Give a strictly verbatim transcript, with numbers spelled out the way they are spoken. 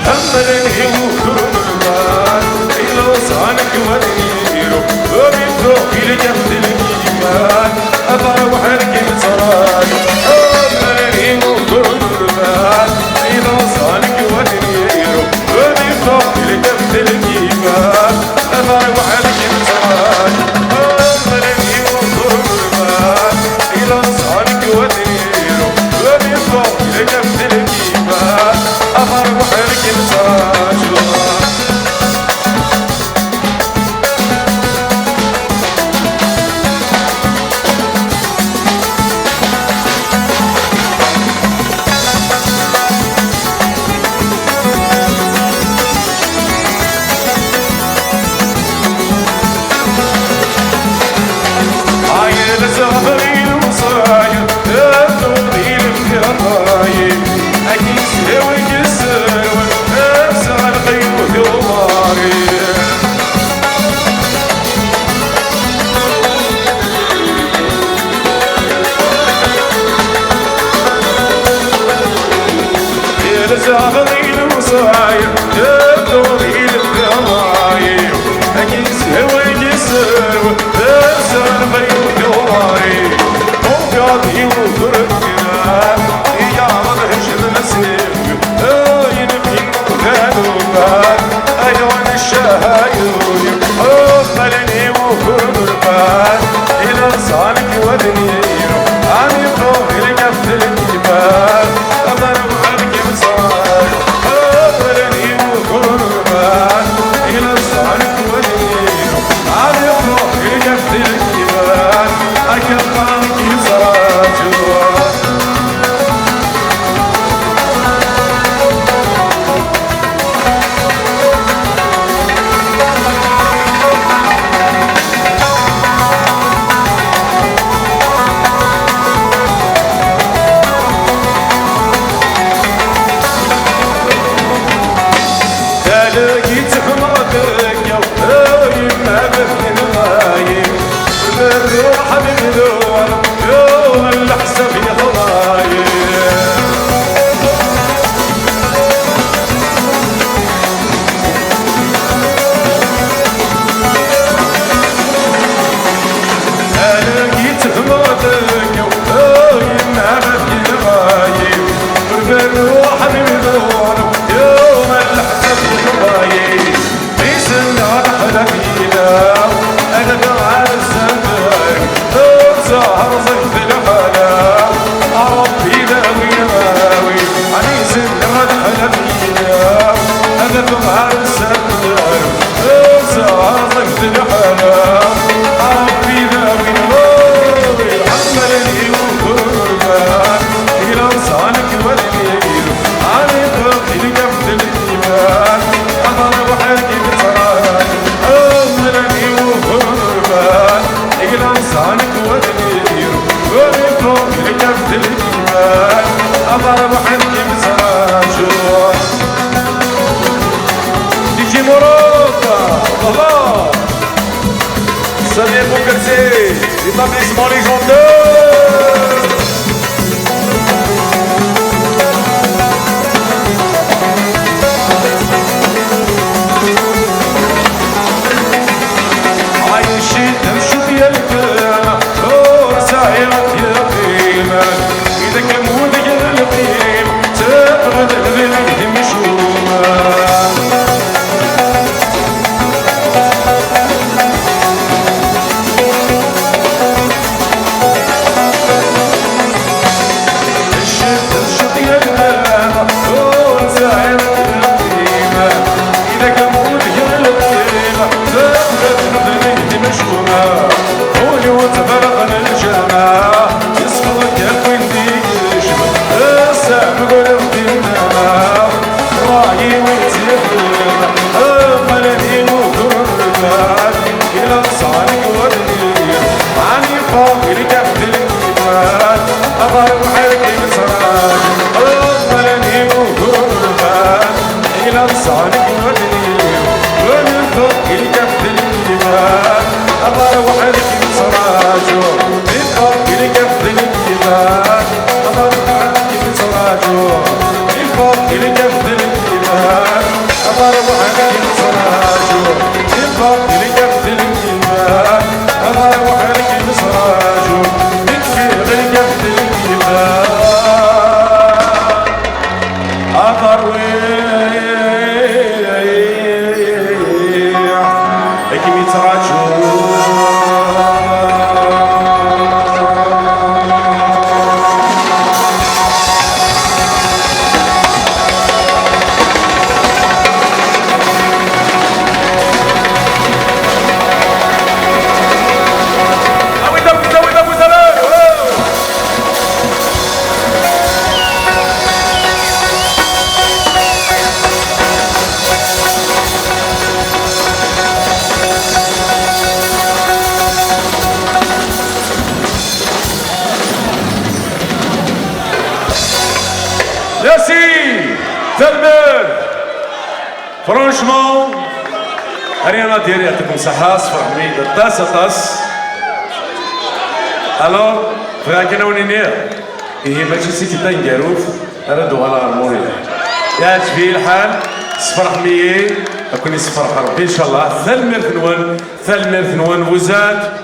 Hammalan i ukrunman, iluṣan kwaniru, ur ittuɣ ilkan d lkiman, aṭar weḥd-k imesran. Hammalan i ukrunman, iluṣan kwaniru, ur ittuɣ ilkan d lkiman, aṭar weḥd-k imesran. Hammalan i ukrunman, iluṣan kwaniru, ur ittuɣ ilkan d lkiman, aṭar weḥd-k imesran. D J Morob, voilà. Samir Boukersi, l'établissement légendaire. Merci. Tanemmirt. Franchement, rien à dire, yeɛṭikum ṣṣeḥḥa, sferḥem-iyi-d aṭas, aṭas. Alors, bɣiɣ kan ad wen-iniɣ, ihi mačči si tiṭ taneggarut ara d-uɣaleɣ ɣer Montréal. Yeɛǧeb-iyi lḥal, sferḥem-iyi, ad ken-yessefreḥ Rebbi, ncallah. Tanemmirt-nwen, tanemmirt-nwen, vous êtes